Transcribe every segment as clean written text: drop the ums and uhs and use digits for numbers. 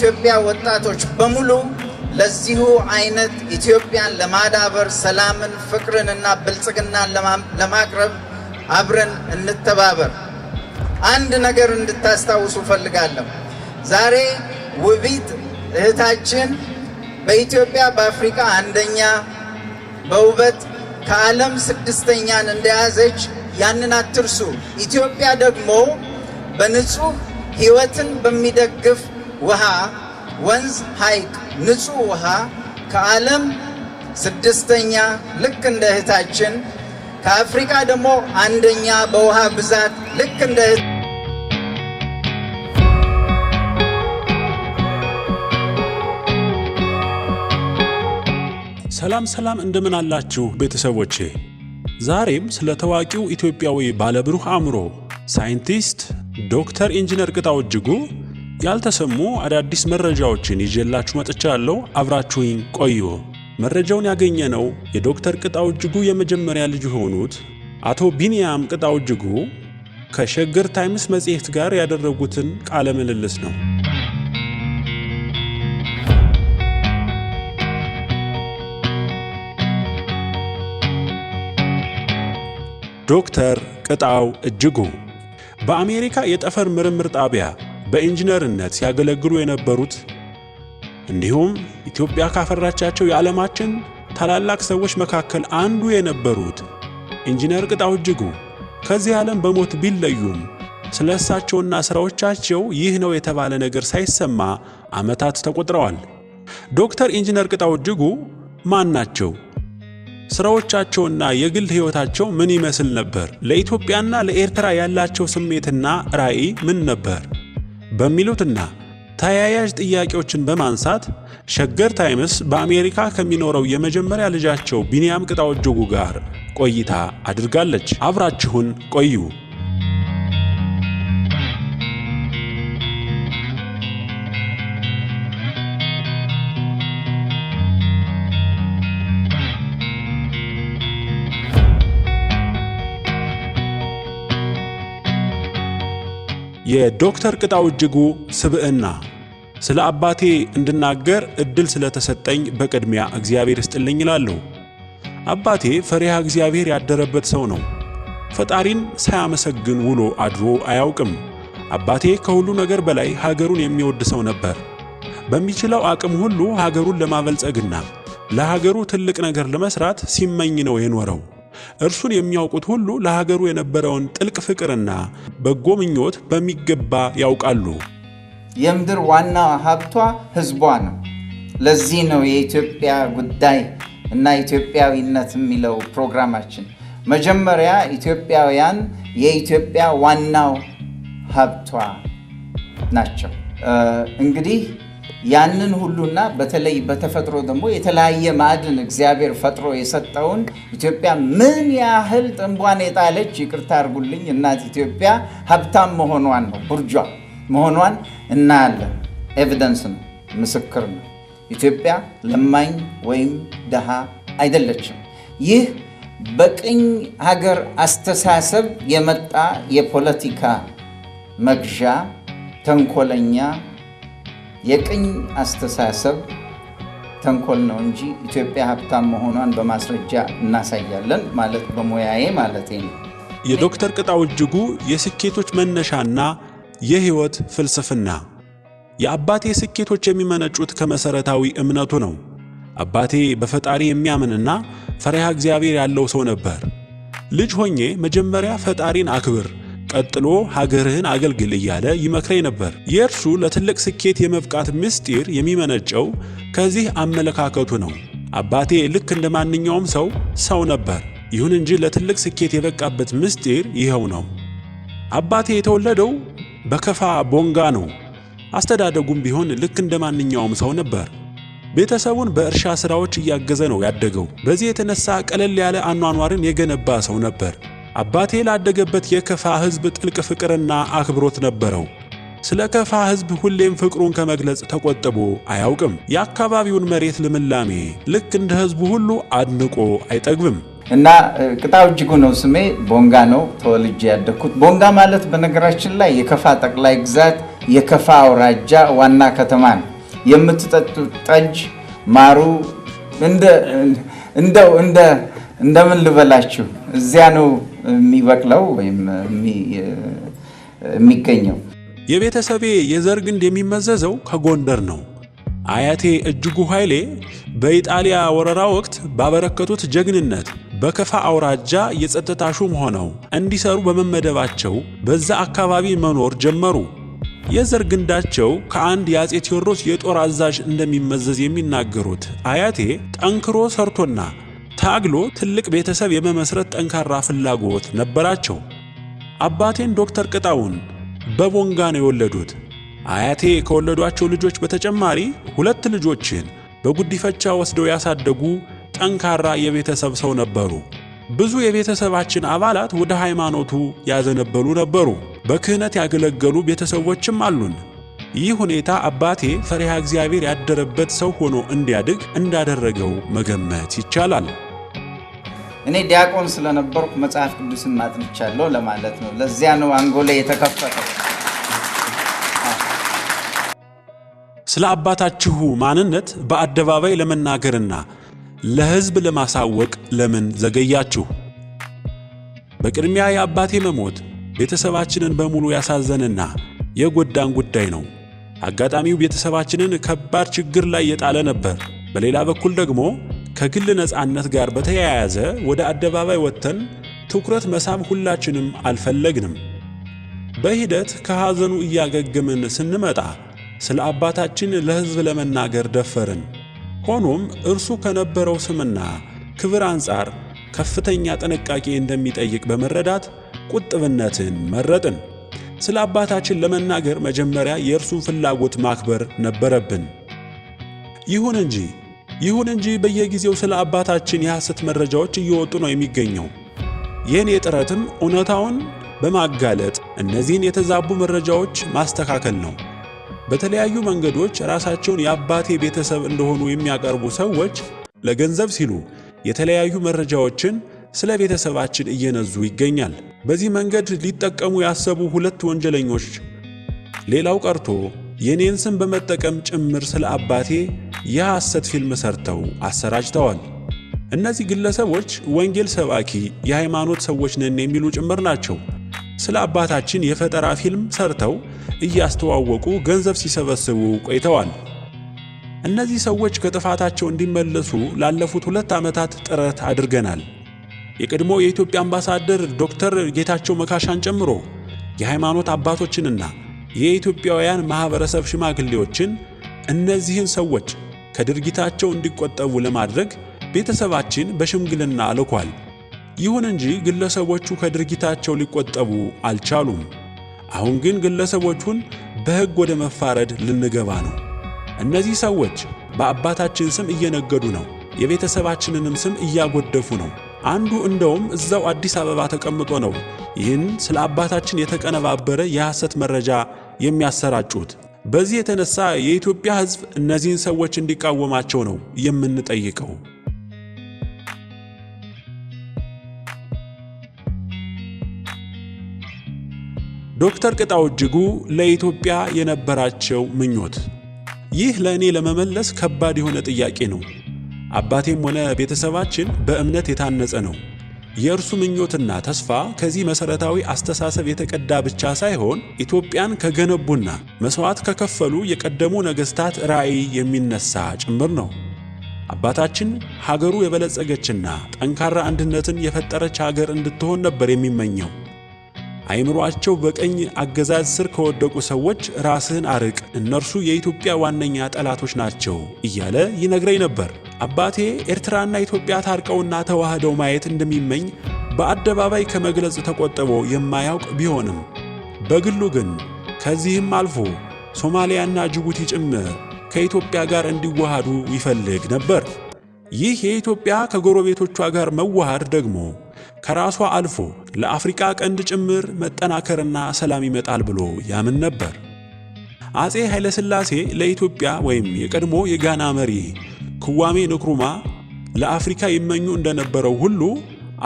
የኢትዮጵያ ወጣቶች በሙሉ ለዚሁ አይነት ኢትዮጵያን ለማዳበር ሰላምን፣ ፍቅርን እና ብልጽግናን ለማቅረብ አብረን እንተባበር። አንድ ነገር እንድታስታውሱ እፈልጋለሁ። ዛሬ ውቢት እህታችን በኢትዮጵያ በአፍሪካ አንደኛ፣ በውበት ከዓለም ስድስተኛን እንደያዘች ያንን አትርሱ። ኢትዮጵያ ደግሞ በንጹህ ሕይወትን በሚደግፍ ውሃ፣ ወንዝ፣ ሐይቅ፣ ንጹህ ውሃ ከዓለም ስድስተኛ ልክ እንደ እህታችን፣ ከአፍሪካ ደግሞ አንደኛ በውሃ ብዛት ልክ እንደ ሰላም ሰላም፣ እንደምን አላችሁ ቤተሰቦቼ? ዛሬም ስለ ታዋቂው ኢትዮጵያዊ ባለብሩህ አእምሮ ሳይንቲስት ዶክተር ኢንጂነር ቅጣው እጅጉ ያልተሰሙ አዳዲስ መረጃዎችን ይዤላችሁ መጥቻለሁ። አብራችሁኝ ቆዩ። መረጃውን ያገኘነው የዶክተር ቅጣው እጅጉ የመጀመሪያ ልጅ የሆኑት አቶ ቢንያም ቅጣው እጅጉ ከሸገር ታይምስ መጽሔት ጋር ያደረጉትን ቃለ ምልልስ ነው። ዶክተር ቅጣው እጅጉ በአሜሪካ የጠፈር ምርምር ጣቢያ በኢንጂነርነት ሲያገለግሉ የነበሩት እንዲሁም ኢትዮጵያ ካፈራቻቸው የዓለማችን ታላላቅ ሰዎች መካከል አንዱ የነበሩት ኢንጂነር ቅጣው እጅጉ ከዚህ ዓለም በሞት ቢለዩም ስለ እሳቸውና ሥራዎቻቸው ይህ ነው የተባለ ነገር ሳይሰማ ዓመታት ተቆጥረዋል። ዶክተር ኢንጂነር ቅጣው እጅጉ ማን ናቸው? ስራዎቻቸውና የግል ሕይወታቸው ምን ይመስል ነበር? ለኢትዮጵያና ለኤርትራ ያላቸው ስሜትና ራዕይ ምን ነበር? በሚሉትና ተያያዥ ጥያቄዎችን በማንሳት ሸገር ታይምስ በአሜሪካ ከሚኖረው የመጀመሪያ ልጃቸው ቢንያም ቅጣው እጅጉ ጋር ቆይታ አድርጋለች። አብራችሁን ቆዩ። የዶክተር ቅጣው እጅጉ ስብዕና። ስለ አባቴ እንድናገር እድል ስለተሰጠኝ በቅድሚያ እግዚአብሔር ይስጥልኝ እላለሁ። አባቴ ፈሪሃ እግዚአብሔር ያደረበት ሰው ነው። ፈጣሪን ሳያመሰግን ውሎ አድሮ አያውቅም። አባቴ ከሁሉ ነገር በላይ ሀገሩን የሚወድ ሰው ነበር። በሚችለው አቅም ሁሉ ሀገሩን ለማበልጸግና ለሀገሩ ትልቅ ነገር ለመስራት ሲመኝ ነው የኖረው። እርሱን የሚያውቁት ሁሉ ለሀገሩ የነበረውን ጥልቅ ፍቅርና በጎ ምኞት በሚገባ ያውቃሉ። የምድር ዋና ሀብቷ ሕዝቧ ነው። ለዚህ ነው የኢትዮጵያ ጉዳይ እና ኢትዮጵያዊነት የሚለው ፕሮግራማችን። መጀመሪያ ኢትዮጵያውያን የኢትዮጵያ ዋናው ሀብቷ ናቸው። እንግዲህ ያንን ሁሉና በተለይ በተፈጥሮ ደግሞ የተለያየ ማዕድን እግዚአብሔር ፈጥሮ የሰጠውን ኢትዮጵያ ምን ያህል ጥንቧን የጣለች፣ ይቅርታ አድርጉልኝ፣ እናት ኢትዮጵያ ሀብታም መሆኗን ነው፣ ቡርጇ መሆኗን እናያለን። Evidence ነው፣ ምስክር ነው። ኢትዮጵያ ለማኝ ወይም ድሃ አይደለችም። ይህ በቅኝ ሀገር አስተሳሰብ የመጣ የፖለቲካ መግዣ ተንኮለኛ የቅኝ አስተሳሰብ ተንኮል ነው እንጂ ኢትዮጵያ ሀብታም መሆኗን በማስረጃ እናሳያለን ማለት በሙያዬ ማለቴ ነው። የዶክተር ቅጣው እጅጉ የስኬቶች መነሻና የሕይወት ፍልስፍና። የአባቴ ስኬቶች የሚመነጩት ከመሠረታዊ እምነቱ ነው። አባቴ በፈጣሪ የሚያምንና ፈሪሃ እግዚአብሔር ያለው ሰው ነበር። ልጅ ሆኜ መጀመሪያ ፈጣሪን አክብር፣ ቀጥሎ ሀገርህን አገልግል እያለ ይመክረኝ ነበር። የእርሱ ለትልቅ ስኬት የመብቃት ምስጢር የሚመነጨው ከዚህ አመለካከቱ ነው። አባቴ ልክ እንደ ማንኛውም ሰው ሰው ነበር። ይሁን እንጂ ለትልቅ ስኬት የበቃበት ምስጢር ይኸው ነው። አባቴ የተወለደው በከፋ ቦንጋ ነው። አስተዳደጉም ቢሆን ልክ እንደ ማንኛውም ሰው ነበር። ቤተሰቡን በእርሻ ሥራዎች እያገዘ ነው ያደገው። በዚህ የተነሳ ቀለል ያለ አኗኗርን የገነባ ሰው ነበር። አባቴ ላደገበት የከፋ ሕዝብ ጥልቅ ፍቅርና አክብሮት ነበረው። ስለ ከፋ ሕዝብ ሁሌም ፍቅሩን ከመግለጽ ተቆጥቦ አያውቅም። የአካባቢውን መሬት ልምላሜ ልክ እንደ ሕዝቡ ሁሉ አድንቆ አይጠግብም። እና ቅጣው እጅጉ ነው ስሜ። ቦንጋ ነው ተወልጄ ያደግኩት። ቦንጋ ማለት በነገራችን ላይ የከፋ ጠቅላይ ግዛት የከፋ አውራጃ ዋና ከተማ ነው። የምትጠጡት ጠጅ ማሩ እንደው እንደምን ልበላችሁ እዚያ ነው የሚበቅለው ወይም የሚገኘው። የቤተሰቤ የዘር ግንድ የሚመዘዘው ከጎንደር ነው። አያቴ እጅጉ ኃይሌ በኢጣሊያ ወረራ ወቅት ባበረከቱት ጀግንነት በከፋ አውራጃ የጸጥታ ሹም ሆነው እንዲሰሩ በመመደባቸው በዛ አካባቢ መኖር ጀመሩ። የዘር ግንዳቸው ከአንድ የአፄ ቴዎድሮስ የጦር አዛዥ እንደሚመዘዝ የሚናገሩት አያቴ ጠንክሮ ሰርቶና ታግሎ ትልቅ ቤተሰብ የመመስረት ጠንካራ ፍላጎት ነበራቸው። አባቴን ዶክተር ቅጣውን በቦንጋ ነው የወለዱት። አያቴ ከወለዷቸው ልጆች በተጨማሪ ሁለት ልጆችን በጉዲፈቻ ወስደው ያሳደጉ ጠንካራ የቤተሰብ ሰው ነበሩ። ብዙ የቤተሰባችን አባላት ወደ ሃይማኖቱ ያዘነበሉ ነበሩ። በክህነት ያገለገሉ ቤተሰቦችም አሉን። ይህ ሁኔታ አባቴ ፈሪሃ እግዚአብሔር ያደረበት ሰው ሆኖ እንዲያድግ እንዳደረገው መገመት ይቻላል። እኔ ዲያቆን ስለነበርኩ መጽሐፍ ቅዱስን ማጥንቻለሁ ለማለት ነው። ለዚያ ነው አንጎሌ የተከፈተው። ስለ አባታችሁ ማንነት በአደባባይ ለመናገርና ለሕዝብ ለማሳወቅ ለምን ዘገያችሁ? በቅድሚያ የአባቴ መሞት ቤተሰባችንን በሙሉ ያሳዘንና የጎዳን ጉዳይ ነው። አጋጣሚው ቤተሰባችንን ከባድ ችግር ላይ የጣለ ነበር። በሌላ በኩል ደግሞ ከግል ነፃነት ጋር በተያያዘ ወደ አደባባይ ወጥተን ትኩረት መሳብ ሁላችንም አልፈለግንም። በሂደት ከሐዘኑ እያገገምን ስንመጣ ስለ አባታችን ለሕዝብ ለመናገር ደፈርን። ሆኖም እርሱ ከነበረው ስምና ክብር አንጻር ከፍተኛ ጥንቃቄ እንደሚጠይቅ በመረዳት ቁጥብነትን መረጥን። ስለ አባታችን ለመናገር መጀመሪያ የእርሱን ፍላጎት ማክበር ነበረብን። ይሁን እንጂ በየጊዜው ስለ አባታችን የሐሰት መረጃዎች እየወጡ ነው የሚገኘው። የእኔ ጥረትም እውነታውን በማጋለጥ እነዚህን የተዛቡ መረጃዎች ማስተካከል ነው። በተለያዩ መንገዶች ራሳቸውን የአባቴ ቤተሰብ እንደሆኑ የሚያቀርቡ ሰዎች ለገንዘብ ሲሉ የተለያዩ መረጃዎችን ስለ ቤተሰባችን እየነዙ ይገኛል። በዚህ መንገድ ሊጠቀሙ ያሰቡ ሁለት ወንጀለኞች ሌላው ቀርቶ የኔን ስም በመጠቀም ጭምር ስለ አባቴ የሐሰት ፊልም ሰርተው አሰራጭተዋል። እነዚህ ግለሰቦች ወንጌል ሰባኪ፣ የሃይማኖት ሰዎች ነን የሚሉ ጭምር ናቸው። ስለ አባታችን የፈጠራ ፊልም ሰርተው እያስተዋወቁ ገንዘብ ሲሰበስቡ ቆይተዋል። እነዚህ ሰዎች ከጥፋታቸው እንዲመለሱ ላለፉት 2 ዓመታት ጥረት አድርገናል። የቀድሞ የኢትዮጵያ አምባሳደር ዶክተር ጌታቸው መካሻን ጨምሮ የሃይማኖት አባቶችንና የኢትዮጵያውያን ማኅበረሰብ ሽማግሌዎችን እነዚህን ሰዎች ከድርጊታቸው እንዲቆጠቡ ለማድረግ ቤተሰባችን በሽምግልና ልኳል። ይሁን እንጂ ግለሰቦቹ ከድርጊታቸው ሊቆጠቡ አልቻሉም። አሁን ግን ግለሰቦቹን በሕግ ወደ መፋረድ ልንገባ ነው። እነዚህ ሰዎች በአባታችን ስም እየነገዱ ነው። የቤተሰባችንንም ስም እያጎደፉ ነው። አንዱ እንደውም እዛው አዲስ አበባ ተቀምጦ ነው ይህን ስለ አባታችን የተቀነባበረ የሐሰት መረጃ የሚያሰራጩት። በዚህ የተነሳ የኢትዮጵያ ሕዝብ እነዚህን ሰዎች እንዲቃወማቸው ነው የምንጠይቀው። ዶክተር ቅጣው እጅጉ ለኢትዮጵያ የነበራቸው ምኞት። ይህ ለእኔ ለመመለስ ከባድ የሆነ ጥያቄ ነው። አባቴም ሆነ ቤተሰባችን በእምነት የታነጸ ነው። የእርሱ ምኞትና ተስፋ ከዚህ መሠረታዊ አስተሳሰብ የተቀዳ ብቻ ሳይሆን ኢትዮጵያን ከገነቡና መሥዋዕት ከከፈሉ የቀደሙ ነገሥታት ራዕይ የሚነሳ ጭምር ነው። አባታችን ሀገሩ የበለጸገችና ጠንካራ አንድነትን የፈጠረች ሀገር እንድትሆን ነበር የሚመኘው። አይምሮአቸው በቀኝ አገዛዝ ስር ከወደቁ ሰዎች ራስህን አርቅ፣ እነርሱ የኢትዮጵያ ዋነኛ ጠላቶች ናቸው እያለ ይነግረኝ ነበር። አባቴ ኤርትራና ኢትዮጵያ ታርቀውና ተዋህደው ማየት እንደሚመኝ በአደባባይ ከመግለጽ ተቆጥቦ የማያውቅ ቢሆንም፣ በግሉ ግን ከዚህም አልፎ ሶማሊያና ጅቡቲ ጭምር ከኢትዮጵያ ጋር እንዲዋሃዱ ይፈልግ ነበር። ይህ የኢትዮጵያ ከጎረቤቶቿ ጋር መዋሃድ ደግሞ ከራሷ አልፎ ለአፍሪካ ቀንድ ጭምር መጠናከርና ሰላም ይመጣል ብሎ ያምን ነበር። አፄ ኃይለሥላሴ ለኢትዮጵያ ወይም የቀድሞ የጋና መሪ ክዋሜ ንክሩማ ለአፍሪካ ይመኙ እንደነበረው ሁሉ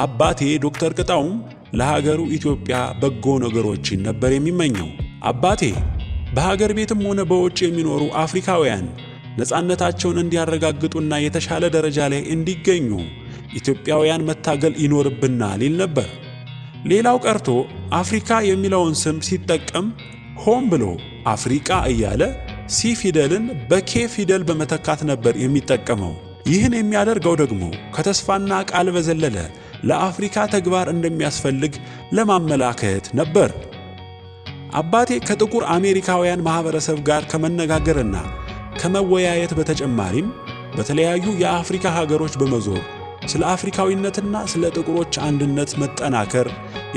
አባቴ ዶክተር ቅጣውም ለሀገሩ ኢትዮጵያ በጎ ነገሮችን ነበር የሚመኘው። አባቴ በሀገር ቤትም ሆነ በውጭ የሚኖሩ አፍሪካውያን ነፃነታቸውን እንዲያረጋግጡና የተሻለ ደረጃ ላይ እንዲገኙ ኢትዮጵያውያን መታገል ይኖርብናል ይል ነበር። ሌላው ቀርቶ አፍሪካ የሚለውን ስም ሲጠቀም ሆን ብሎ አፍሪቃ እያለ C ፊደልን በ K ፊደል በመተካት ነበር የሚጠቀመው። ይህን የሚያደርገው ደግሞ ከተስፋና ቃል በዘለለ ለአፍሪካ ተግባር እንደሚያስፈልግ ለማመላከት ነበር። አባቴ ከጥቁር አሜሪካውያን ማህበረሰብ ጋር ከመነጋገርና ከመወያየት በተጨማሪም በተለያዩ የአፍሪካ ሀገሮች በመዞር ስለ አፍሪካዊነትና ስለ ጥቁሮች አንድነት መጠናከር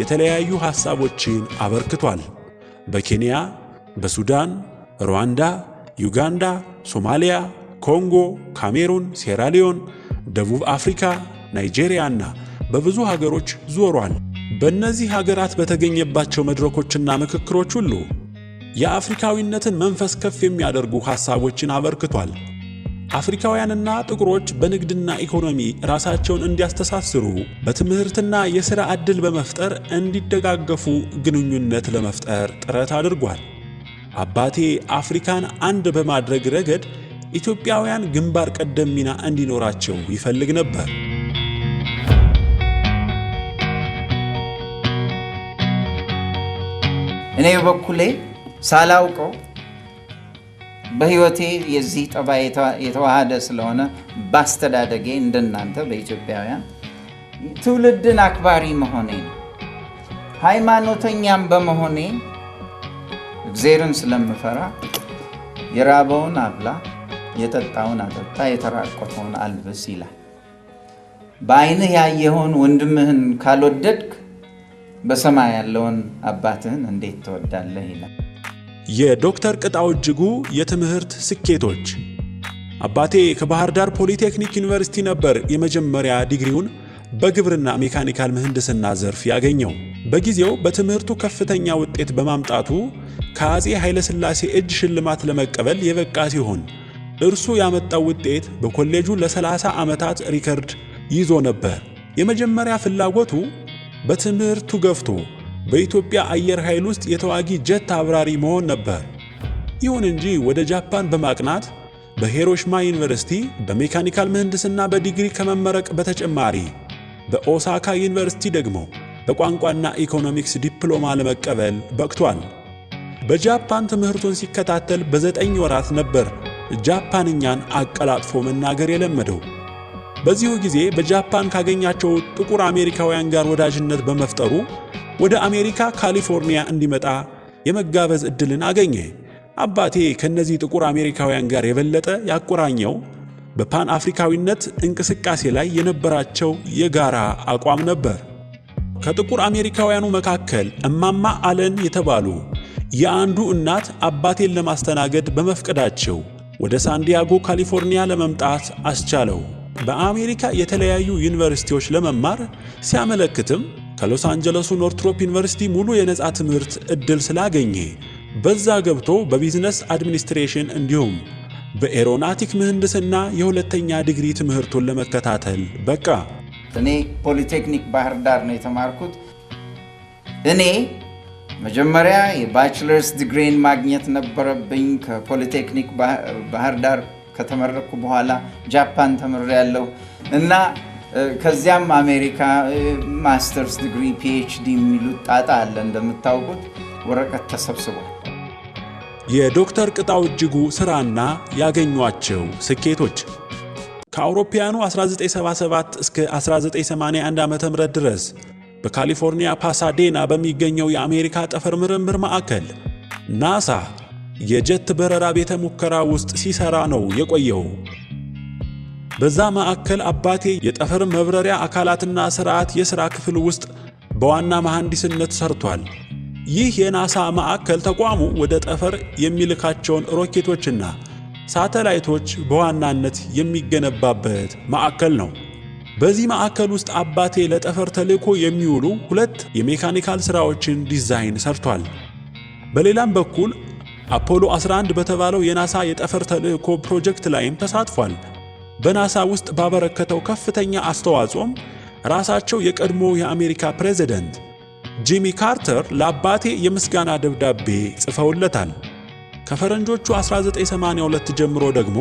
የተለያዩ ሐሳቦችን አበርክቷል። በኬንያ፣ በሱዳን፣ ሩዋንዳ፣ ዩጋንዳ፣ ሶማሊያ፣ ኮንጎ፣ ካሜሩን፣ ሴራሊዮን፣ ደቡብ አፍሪካ፣ ናይጄሪያና በብዙ ሀገሮች ዞሯል። በእነዚህ ሀገራት በተገኘባቸው መድረኮችና ምክክሮች ሁሉ የአፍሪካዊነትን መንፈስ ከፍ የሚያደርጉ ሐሳቦችን አበርክቷል። አፍሪካውያንና ጥቁሮች በንግድና ኢኮኖሚ ራሳቸውን እንዲያስተሳስሩ፣ በትምህርትና የሥራ ዕድል በመፍጠር እንዲደጋገፉ ግንኙነት ለመፍጠር ጥረት አድርጓል። አባቴ አፍሪካን አንድ በማድረግ ረገድ ኢትዮጵያውያን ግንባር ቀደም ሚና እንዲኖራቸው ይፈልግ ነበር። እኔ በበኩሌ ሳላውቀው በሕይወቴ የዚህ ጠባይ የተዋሃደ ስለሆነ ባስተዳደጌ እንደናንተ በኢትዮጵያውያን ትውልድን አክባሪ መሆኔ ነው። ሃይማኖተኛም በመሆኔ እግዜርን ስለምፈራ የራበውን አብላ፣ የጠጣውን አጠጣ፣ የተራቆተውን አልብስ ይላል። በዓይንህ ያየኸውን ወንድምህን ካልወደድክ በሰማይ ያለውን አባትህን እንዴት ትወዳለህ ይላል። የዶክተር ቅጣው እጅጉ የትምህርት ስኬቶች። አባቴ ከባህር ዳር ፖሊቴክኒክ ዩኒቨርሲቲ ነበር የመጀመሪያ ዲግሪውን በግብርና ሜካኒካል ምህንድስና ዘርፍ ያገኘው። በጊዜው በትምህርቱ ከፍተኛ ውጤት በማምጣቱ ከአፄ ኃይለሥላሴ እጅ ሽልማት ለመቀበል የበቃ ሲሆን እርሱ ያመጣው ውጤት በኮሌጁ ለ30 ዓመታት ሪከርድ ይዞ ነበር። የመጀመሪያ ፍላጎቱ በትምህርቱ ገፍቶ በኢትዮጵያ አየር ኃይል ውስጥ የተዋጊ ጀት አብራሪ መሆን ነበር። ይሁን እንጂ ወደ ጃፓን በማቅናት በሂሮሺማ ዩኒቨርሲቲ በሜካኒካል ምህንድስና በዲግሪ ከመመረቅ በተጨማሪ በኦሳካ ዩኒቨርሲቲ ደግሞ በቋንቋና ኢኮኖሚክስ ዲፕሎማ ለመቀበል በቅቷል። በጃፓን ትምህርቱን ሲከታተል በ9 ወራት ነበር ጃፓንኛን አቀላጥፎ መናገር የለመደው። በዚሁ ጊዜ በጃፓን ካገኛቸው ጥቁር አሜሪካውያን ጋር ወዳጅነት በመፍጠሩ ወደ አሜሪካ ካሊፎርኒያ እንዲመጣ የመጋበዝ ዕድልን አገኘ። አባቴ ከነዚህ ጥቁር አሜሪካውያን ጋር የበለጠ ያቆራኘው በፓን አፍሪካዊነት እንቅስቃሴ ላይ የነበራቸው የጋራ አቋም ነበር። ከጥቁር አሜሪካውያኑ መካከል እማማ አለን የተባሉ የአንዱ እናት አባቴን ለማስተናገድ በመፍቀዳቸው ወደ ሳንዲያጎ ካሊፎርኒያ ለመምጣት አስቻለው። በአሜሪካ የተለያዩ ዩኒቨርሲቲዎች ለመማር ሲያመለክትም ከሎስ አንጀለሱ ኖርትሮፕ ዩኒቨርሲቲ ሙሉ የነፃ ትምህርት ዕድል ስላገኘ በዛ ገብቶ በ business administration እንዲሁም በ aeronautic ምህንድስና የሁለተኛ ዲግሪ ትምህርቱን ለመከታተል በቃ። እኔ ፖሊቴክኒክ ባህር ዳር ነው የተማርኩት። እኔ መጀመሪያ የ bachelor's ዲግሪን ማግኘት ነበረብኝ። ከፖሊቴክኒክ ባህር ዳር ከተመረቅኩ በኋላ ጃፓን ተምሬያለሁ እና ከዚያም አሜሪካ master's degree፣ PhD የሚሉት ጣጣ አለ እንደምታውቁት፣ ወረቀት ተሰብስቧል። የዶክተር ቅጣው እጅጉ ሥራና ያገኟቸው ስኬቶች። ከአውሮፓውያኑ 1977 እስከ 1981 ዓ.ም ድረስ በካሊፎርኒያ ፓሳዴና በሚገኘው የአሜሪካ ጠፈር ምርምር ማዕከል ናሳ የጀት በረራ ቤተ ሙከራ ውስጥ ሲሰራ ነው የቆየው። በዛ ማዕከል አባቴ የጠፈር መብረሪያ አካላትና ሥርዓት የሥራ ክፍል ውስጥ በዋና መሐንዲስነት ሰርቷል። ይህ የናሳ ማዕከል ተቋሙ ወደ ጠፈር የሚልካቸውን ሮኬቶችና ሳተላይቶች በዋናነት የሚገነባበት ማዕከል ነው። በዚህ ማዕከል ውስጥ አባቴ ለጠፈር ተልዕኮ የሚውሉ ሁለት የሜካኒካል ሥራዎችን ዲዛይን ሰርቷል። በሌላም በኩል አፖሎ 11 በተባለው የናሳ የጠፈር ተልዕኮ ፕሮጀክት ላይም ተሳትፏል። በናሳ ውስጥ ባበረከተው ከፍተኛ አስተዋጽኦም ራሳቸው የቀድሞ የአሜሪካ ፕሬዝደንት ጂሚ ካርተር ለአባቴ የምስጋና ደብዳቤ ጽፈውለታል። ከፈረንጆቹ 1982 ጀምሮ ደግሞ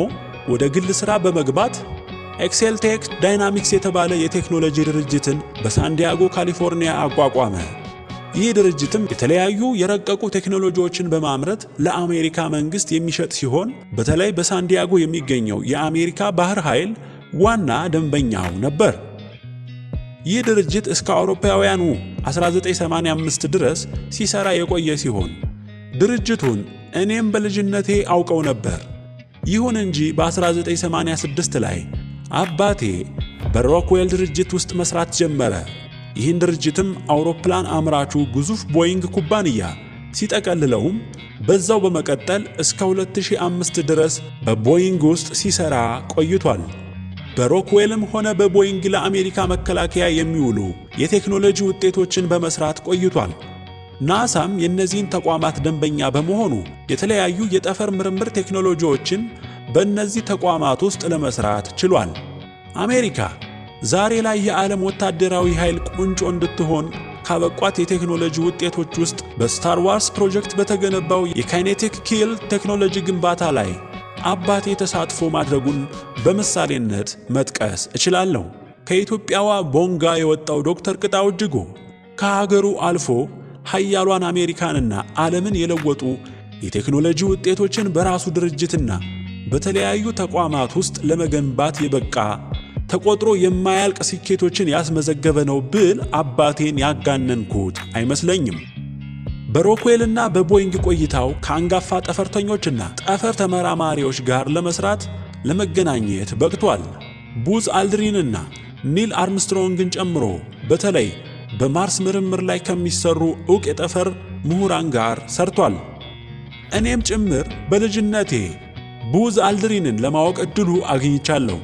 ወደ ግል ሥራ በመግባት ኤክሴልቴክ ዳይናሚክስ የተባለ የቴክኖሎጂ ድርጅትን በሳንዲያጎ ካሊፎርኒያ አቋቋመ። ይህ ድርጅትም የተለያዩ የረቀቁ ቴክኖሎጂዎችን በማምረት ለአሜሪካ መንግሥት የሚሸጥ ሲሆን፣ በተለይ በሳንዲያጎ የሚገኘው የአሜሪካ ባህር ኃይል ዋና ደንበኛው ነበር። ይህ ድርጅት እስከ አውሮፓውያኑ 1985 ድረስ ሲሰራ የቆየ ሲሆን፣ ድርጅቱን እኔም በልጅነቴ አውቀው ነበር። ይሁን እንጂ በ1986 ላይ አባቴ በሮክዌል ድርጅት ውስጥ መስራት ጀመረ። ይህን ድርጅትም አውሮፕላን አምራቹ ግዙፍ ቦይንግ ኩባንያ ሲጠቀልለውም በዛው በመቀጠል እስከ 2005 ድረስ በቦይንግ ውስጥ ሲሰራ ቆይቷል። በሮክዌልም ሆነ በቦይንግ ለአሜሪካ መከላከያ የሚውሉ የቴክኖሎጂ ውጤቶችን በመስራት ቆይቷል። ናሳም የእነዚህን ተቋማት ደንበኛ በመሆኑ የተለያዩ የጠፈር ምርምር ቴክኖሎጂዎችን በእነዚህ ተቋማት ውስጥ ለመስራት ችሏል። አሜሪካ ዛሬ ላይ የዓለም ወታደራዊ ኃይል ቁንጮ እንድትሆን ካበቋት የቴክኖሎጂ ውጤቶች ውስጥ በስታር ዋርስ ፕሮጀክት በተገነባው የ kinetic kill ቴክኖሎጂ ግንባታ ላይ አባቴ ተሳትፎ ማድረጉን በምሳሌነት መጥቀስ እችላለሁ። ከኢትዮጵያዋ ቦንጋ የወጣው ዶክተር ቅጣው እጅጉ ከሀገሩ አልፎ ሀያሏን አሜሪካንና ዓለምን የለወጡ የቴክኖሎጂ ውጤቶችን በራሱ ድርጅትና በተለያዩ ተቋማት ውስጥ ለመገንባት የበቃ፣ ተቆጥሮ የማያልቅ ስኬቶችን ያስመዘገበ ነው ብል አባቴን ያጋነንኩት አይመስለኝም። በሮክዌልና በቦይንግ ቆይታው ከአንጋፋ ጠፈርተኞችና ጠፈር ተመራማሪዎች ጋር ለመስራት ለመገናኘት በቅቷል። ቡዝ አልድሪንና ኒል አርምስትሮንግን ጨምሮ በተለይ በማርስ ምርምር ላይ ከሚሰሩ ዕውቅ የጠፈር ምሁራን ጋር ሰርቷል። እኔም ጭምር በልጅነቴ ቡዝ አልድሪንን ለማወቅ ዕድሉ አግኝቻለሁ።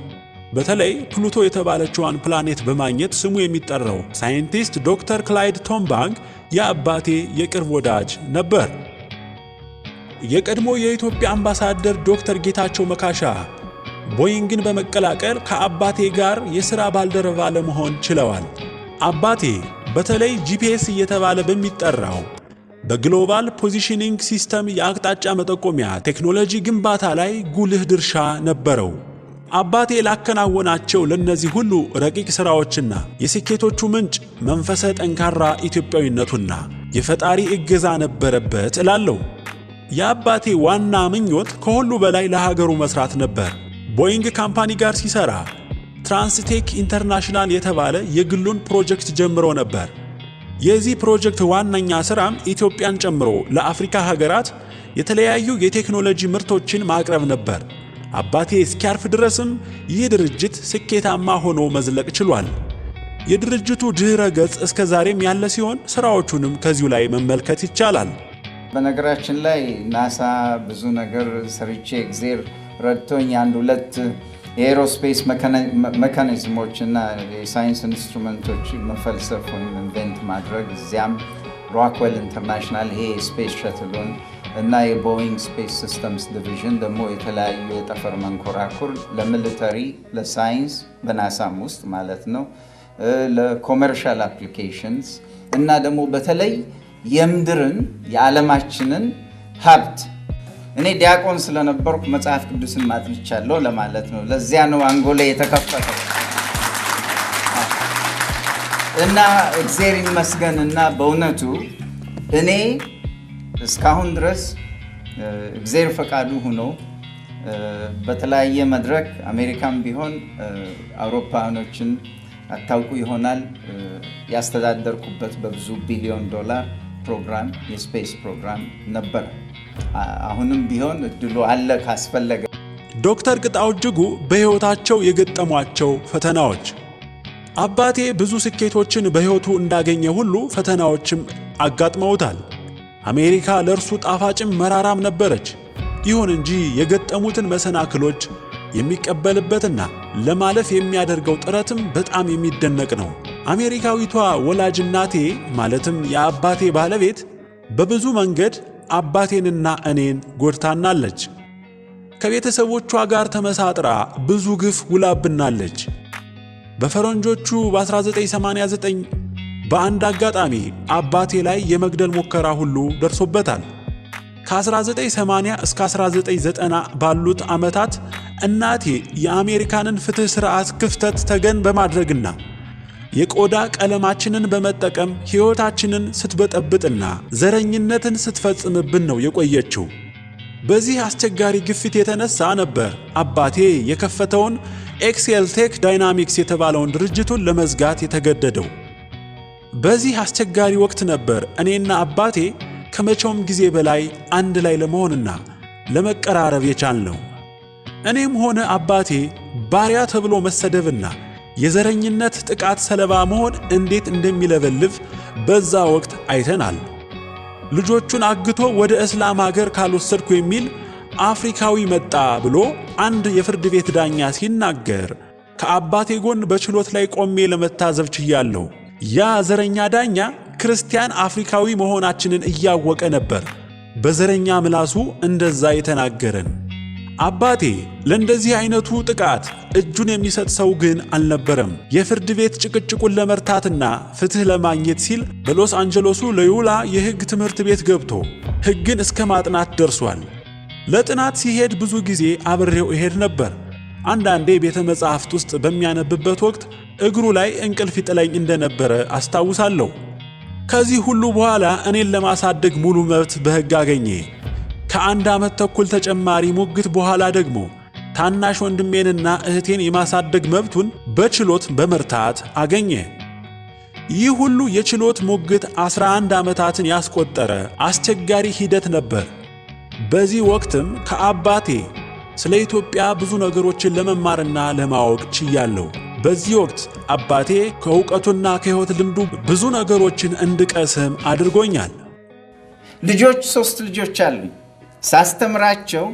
በተለይ ፕሉቶ የተባለችዋን ፕላኔት በማግኘት ስሙ የሚጠራው ሳይንቲስት ዶክተር ክላይድ ቶምባግ የአባቴ የቅርብ ወዳጅ ነበር። የቀድሞ የኢትዮጵያ አምባሳደር ዶክተር ጌታቸው መካሻ ቦይንግን በመቀላቀል ከአባቴ ጋር የሥራ ባልደረባ ለመሆን ችለዋል። አባቴ በተለይ GPS እየተባለ በሚጠራው በ Global Positioning System የአቅጣጫ መጠቆሚያ ቴክኖሎጂ ግንባታ ላይ ጉልህ ድርሻ ነበረው። አባቴ ላከናወናቸው ለእነዚህ ሁሉ ረቂቅ ሥራዎችና የስኬቶቹ ምንጭ መንፈሰ ጠንካራ ኢትዮጵያዊነቱና የፈጣሪ እገዛ ነበረበት እላለሁ። የአባቴ ዋና ምኞት ከሁሉ በላይ ለሀገሩ መስራት ነበር። ቦይንግ company ጋር ሲሰራ ትራንስቴክ ኢንተርናሽናል የተባለ የግሉን ፕሮጀክት ጀምሮ ነበር። የዚህ ፕሮጀክት ዋነኛ ሥራም ኢትዮጵያን ጨምሮ ለአፍሪካ ሀገራት የተለያዩ የቴክኖሎጂ ምርቶችን ማቅረብ ነበር። አባቴ እስኪያርፍ ድረስም ይህ ድርጅት ስኬታማ ሆኖ መዝለቅ ችሏል። የድርጅቱ ድኅረ ገጽ እስከ ዛሬም ያለ ሲሆን፣ ሥራዎቹንም ከዚሁ ላይ መመልከት ይቻላል። በነገራችን ላይ ናሳ ብዙ ነገር ሰርቼ፣ እግዜር ረድቶኝ አንድ ሁለት የ aerospace mechanism ኦች እና የሳይንስ instrument ኦች መፈልሰፍ ወይም invent ማድረግ፣ እዚያም ሮክዌል ኢንተርናሽናል ይሄ space shuttle ኡን እና የቦይንግ Space Systems Division ደግሞ የተለያዩ የጠፈር መንኮራኩር ለ military፣ ለሳይንስ፣ በናሳም ውስጥ ማለት ነው፣ ለ commercial applications እና ደግሞ በተለይ የምድርን የዓለማችንን ሀብት፣ እኔ ዲያቆን ስለነበርኩ መጽሐፍ ቅዱስን ማጥንቻለሁ ለማለት ነው። ለዚያ ነው አንጎሌ የተከፈተው። እና እግዜር ይመስገን እና በእውነቱ እኔ እስካሁን ድረስ እግዜር ፈቃዱ ሆኖ በተለያየ መድረክ አሜሪካም ቢሆን አውሮፓውያኖችን አታውቁ ይሆናል ያስተዳደርኩበት በብዙ ቢሊዮን ዶላር ፕሮግራም የ space ፕሮግራም ነበር። አሁንም ቢሆን እድሉ አለ ካስፈለገ። ዶክተር ቅጣው እጅጉ በሕይወታቸው የገጠሟቸው ፈተናዎች። አባቴ ብዙ ስኬቶችን በሕይወቱ እንዳገኘ ሁሉ ፈተናዎችም አጋጥመውታል። አሜሪካ ለእርሱ ጣፋጭም መራራም ነበረች። ይሁን እንጂ የገጠሙትን መሰናክሎች የሚቀበልበትና ለማለፍ የሚያደርገው ጥረትም በጣም የሚደነቅ ነው። አሜሪካዊቷ ወላጅ እናቴ፣ ማለትም የአባቴ ባለቤት፣ በብዙ መንገድ አባቴንና እኔን ጎድታናለች። ከቤተሰቦቿ ጋር ተመሳጥራ ብዙ ግፍ ውላብናለች። በፈረንጆቹ በ1989 በአንድ አጋጣሚ አባቴ ላይ የመግደል ሙከራ ሁሉ ደርሶበታል። ከ1980 እስከ 1990 ባሉት ዓመታት እናቴ የአሜሪካንን ፍትሕ ሥርዓት ክፍተት ተገን በማድረግና የቆዳ ቀለማችንን በመጠቀም ሕይወታችንን ስትበጠብጥና ዘረኝነትን ስትፈጽምብን ነው የቆየችው። በዚህ አስቸጋሪ ግፊት የተነሳ ነበር አባቴ የከፈተውን ኤክሴል ቴክ ዳይናሚክስ የተባለውን ድርጅቱን ለመዝጋት የተገደደው። በዚህ አስቸጋሪ ወቅት ነበር እኔና አባቴ ከመቼውም ጊዜ በላይ አንድ ላይ ለመሆንና ለመቀራረብ የቻልነው። እኔም ሆነ አባቴ ባሪያ ተብሎ መሰደብና የዘረኝነት ጥቃት ሰለባ መሆን እንዴት እንደሚለበልብ በዛ ወቅት አይተናል። ልጆቹን አግቶ ወደ እስላም ሀገር ካልወሰድኩ የሚል አፍሪካዊ መጣ ብሎ አንድ የፍርድ ቤት ዳኛ ሲናገር ከአባቴ ጎን በችሎት ላይ ቆሜ ለመታዘብ ችያለሁ። ያ ዘረኛ ዳኛ ክርስቲያን አፍሪካዊ መሆናችንን እያወቀ ነበር በዘረኛ ምላሱ እንደዛ የተናገረን። አባቴ ለእንደዚህ አይነቱ ጥቃት እጁን የሚሰጥ ሰው ግን አልነበረም። የፍርድ ቤት ጭቅጭቁን ለመርታትና ፍትሕ ለማግኘት ሲል በሎስ አንጀሎሱ ሎዮላ የሕግ ትምህርት ቤት ገብቶ ሕግን እስከ ማጥናት ደርሷል። ለጥናት ሲሄድ ብዙ ጊዜ አብሬው እሄድ ነበር። አንዳንዴ ቤተ መጻሕፍት ውስጥ በሚያነብበት ወቅት እግሩ ላይ እንቅልፍ ይጥለኝ እንደነበረ አስታውሳለሁ። ከዚህ ሁሉ በኋላ እኔን ለማሳደግ ሙሉ መብት በሕግ አገኘ። ከአንድ ዓመት ተኩል ተጨማሪ ሙግት በኋላ ደግሞ ታናሽ ወንድሜንና እህቴን የማሳደግ መብቱን በችሎት በመርታት አገኘ። ይህ ሁሉ የችሎት ሙግት 11 ዓመታትን ያስቆጠረ አስቸጋሪ ሂደት ነበር። በዚህ ወቅትም ከአባቴ ስለ ኢትዮጵያ ብዙ ነገሮችን ለመማርና ለማወቅ ችያለሁ። በዚህ ወቅት አባቴ ከእውቀቱና ከሕይወት ልምዱ ብዙ ነገሮችን እንድቀስም አድርጎኛል። ልጆች 3 ልጆች አሉኝ። ሳስተምራቸው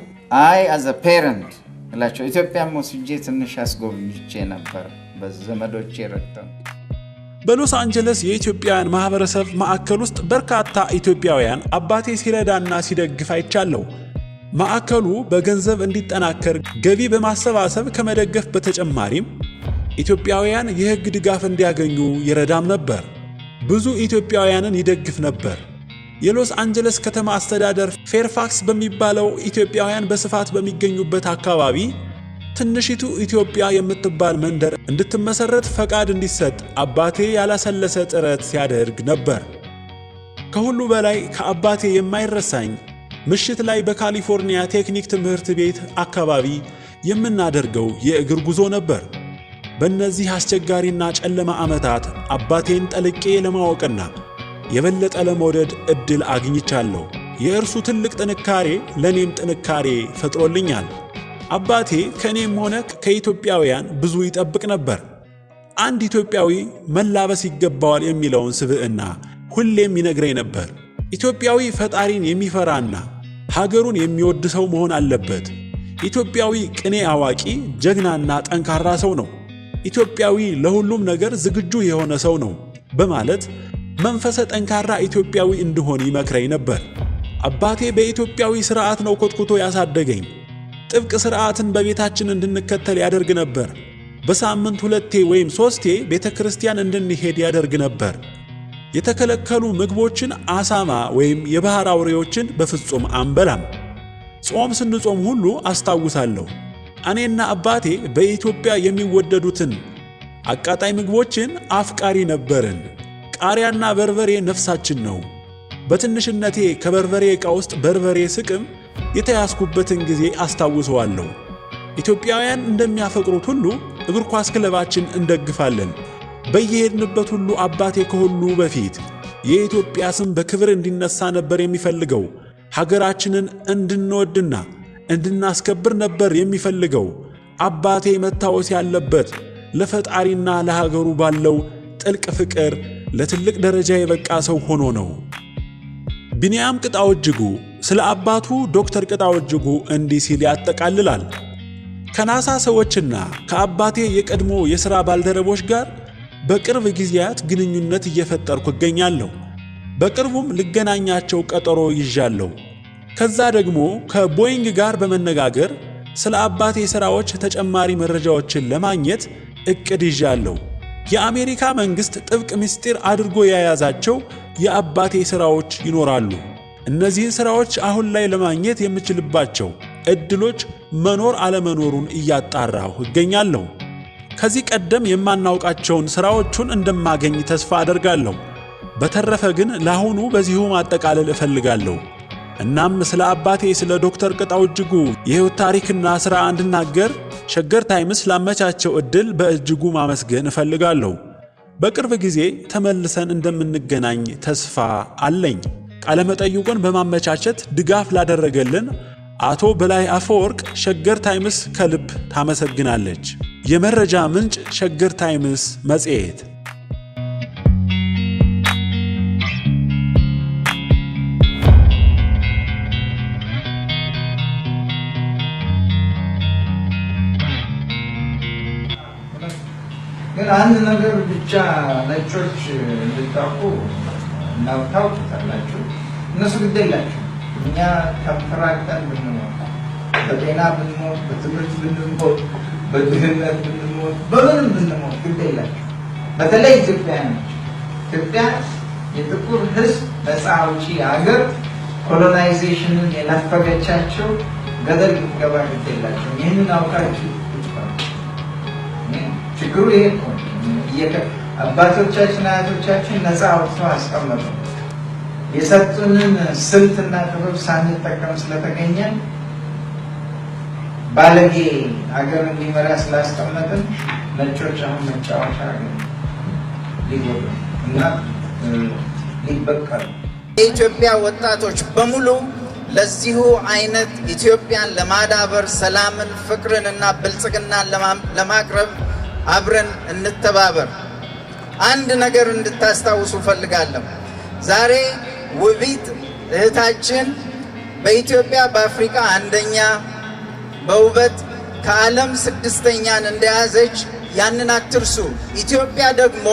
I as a parent እላቸው ኢትዮጵያም ወስጄ ትንሽ አስጎብኝቼ ነበር በዘመዶቼ ረድተው። በሎስ አንጀለስ የኢትዮጵያውያን ማህበረሰብ ማዕከል ውስጥ በርካታ ኢትዮጵያውያን አባቴ ሲረዳና ሲደግፍ አይቻለሁ። ማዕከሉ በገንዘብ እንዲጠናከር ገቢ በማሰባሰብ ከመደገፍ በተጨማሪም ኢትዮጵያውያን የሕግ ድጋፍ እንዲያገኙ ይረዳም ነበር። ብዙ ኢትዮጵያውያንን ይደግፍ ነበር። የሎስ አንጀለስ ከተማ አስተዳደር ፌርፋክስ በሚባለው ኢትዮጵያውያን በስፋት በሚገኙበት አካባቢ ትንሽቱ ኢትዮጵያ የምትባል መንደር እንድትመሰረት ፈቃድ እንዲሰጥ አባቴ ያላሰለሰ ጥረት ሲያደርግ ነበር። ከሁሉ በላይ ከአባቴ የማይረሳኝ ምሽት ላይ በካሊፎርኒያ ቴክኒክ ትምህርት ቤት አካባቢ የምናደርገው የእግር ጉዞ ነበር። በእነዚህ አስቸጋሪና ጨለማ ዓመታት አባቴን ጠልቄ ለማወቅና የበለጠ ለመውደድ ዕድል አግኝቻለሁ። የእርሱ ትልቅ ጥንካሬ ለእኔም ጥንካሬ ፈጥሮልኛል። አባቴ ከእኔም ሆነ ከኢትዮጵያውያን ብዙ ይጠብቅ ነበር። አንድ ኢትዮጵያዊ መላበስ ይገባዋል የሚለውን ስብዕና ሁሌም ይነግረኝ ነበር። ኢትዮጵያዊ ፈጣሪን የሚፈራና ሀገሩን የሚወድ ሰው መሆን አለበት። ኢትዮጵያዊ ቅኔ አዋቂ፣ ጀግናና ጠንካራ ሰው ነው። ኢትዮጵያዊ ለሁሉም ነገር ዝግጁ የሆነ ሰው ነው በማለት መንፈሰ ጠንካራ ኢትዮጵያዊ እንድሆን ይመክረኝ ነበር። አባቴ በኢትዮጵያዊ ስርዓት ነው ኮትኩቶ ያሳደገኝ። ጥብቅ ስርዓትን በቤታችን እንድንከተል ያደርግ ነበር። በሳምንት 2 ወይም 3 ቤተ ክርስቲያን እንድንሄድ ያደርግ ነበር። የተከለከሉ ምግቦችን አሳማ ወይም የባህር አውሬዎችን በፍጹም አንበላም። ጾም ስንጾም ሁሉ አስታውሳለሁ። እኔና አባቴ በኢትዮጵያ የሚወደዱትን አቃጣይ ምግቦችን አፍቃሪ ነበርን። ቃሪያና በርበሬ ነፍሳችን ነው። በትንሽነቴ ከበርበሬ ዕቃ ውስጥ በርበሬ ስቅም የተያዝኩበትን ጊዜ አስታውሰዋለሁ። ኢትዮጵያውያን እንደሚያፈቅሩት ሁሉ እግር ኳስ ክለባችን እንደግፋለን። በየሄድንበት ሁሉ አባቴ ከሁሉ በፊት የኢትዮጵያ ስም በክብር እንዲነሳ ነበር የሚፈልገው። ሀገራችንን እንድንወድና እንድናስከብር ነበር የሚፈልገው። አባቴ መታወስ ያለበት ለፈጣሪና ለሀገሩ ባለው ጥልቅ ፍቅር ለትልቅ ደረጃ የበቃ ሰው ሆኖ ነው። ቢንያም ቅጣው እጅጉ ስለ አባቱ ዶክተር ቅጣው እጅጉ እንዲህ ሲል ያጠቃልላል። ከናሳ ሰዎችና ከአባቴ የቀድሞ የሥራ ባልደረቦች ጋር በቅርብ ጊዜያት ግንኙነት እየፈጠርኩ እገኛለሁ። በቅርቡም ልገናኛቸው ቀጠሮ ይዣለሁ። ከዛ ደግሞ ከቦይንግ ጋር በመነጋገር ስለ አባቴ ሥራዎች ተጨማሪ መረጃዎችን ለማግኘት እቅድ ይዣለሁ። የአሜሪካ መንግሥት ጥብቅ ምስጢር አድርጎ የያዛቸው የአባቴ ሥራዎች ይኖራሉ። እነዚህን ሥራዎች አሁን ላይ ለማግኘት የምችልባቸው ዕድሎች መኖር አለመኖሩን እያጣራሁ እገኛለሁ። ከዚህ ቀደም የማናውቃቸውን ሥራዎቹን እንደማገኝ ተስፋ አደርጋለሁ። በተረፈ ግን ለአሁኑ በዚሁ ማጠቃለል እፈልጋለሁ። እናም ስለ አባቴ ስለ ዶክተር ቅጣው እጅጉ የሕይወት ታሪክና ሥራ እንድናገር ሸገር ታይምስ ላመቻቸው ዕድል በእጅጉ ማመስገን እፈልጋለሁ። በቅርብ ጊዜ ተመልሰን እንደምንገናኝ ተስፋ አለኝ። ቃለመጠይቁን በማመቻቸት ድጋፍ ላደረገልን አቶ በላይ አፈወርቅ ሸገር ታይምስ ከልብ ታመሰግናለች። የመረጃ ምንጭ ሸገር ታይምስ መጽሔት። ግን አንድ ነገር ብቻ ነጮች እንድታውቁ እና ታውቁታላችሁ፣ እነሱ ግድ የላቸው። እኛ ተንፈራግጠን ብንሞት፣ በጤና ብንሞት፣ በትምህርት ብንሞት፣ በድህነት ብንሞት፣ በምንም ብንሞት ግድ የላቸው። በተለይ ኢትዮጵያውያኖች፣ ኢትዮጵያ የጥቁር ሕዝብ ነፃ አውጪ ሀገር colonization ን የነፈገቻቸው ገደል ብትገባ ግድ የላቸው። ይህንን አውቃችሁ ችግሩ ይሄ እኮ ነው። አባቶቻችን አያቶቻችን ነፃ አውጥተው አስቀመጡ። የሰጡንን ስልትና ጥበብ ሳንጠቀም ስለተገኘን፣ ባለጌ ሀገር እንዲመራ ስላስቀመጥን ነጮች አሁን መጫወቻ አገኙ፣ ሊጎዱ እና ሊበቀሉ። የኢትዮጵያ ወጣቶች በሙሉ ለዚሁ አይነት ኢትዮጵያን ለማዳበር፣ ሰላምን፣ ፍቅርን እና ብልጽግናን ለማቅረብ አብረን እንተባበር። አንድ ነገር እንድታስታውሱ እፈልጋለሁ። ዛሬ ውቢት እህታችን በኢትዮጵያ በአፍሪካ አንደኛ፣ በውበት ከዓለም ስድስተኛን እንደያዘች ያንን አትርሱ። ኢትዮጵያ ደግሞ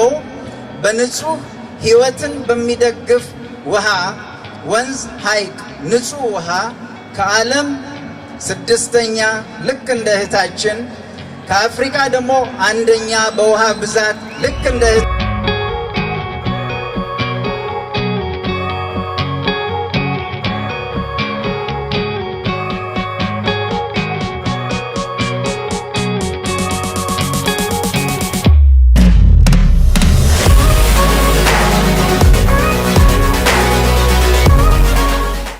በንጹህ ሕይወትን በሚደግፍ ውሃ፣ ወንዝ፣ ሐይቅ፣ ንጹህ ውሃ ከዓለም ስድስተኛ ልክ እንደ እህታችን፣ ከአፍሪካ ደግሞ አንደኛ በውሃ ብዛት ልክ እንደ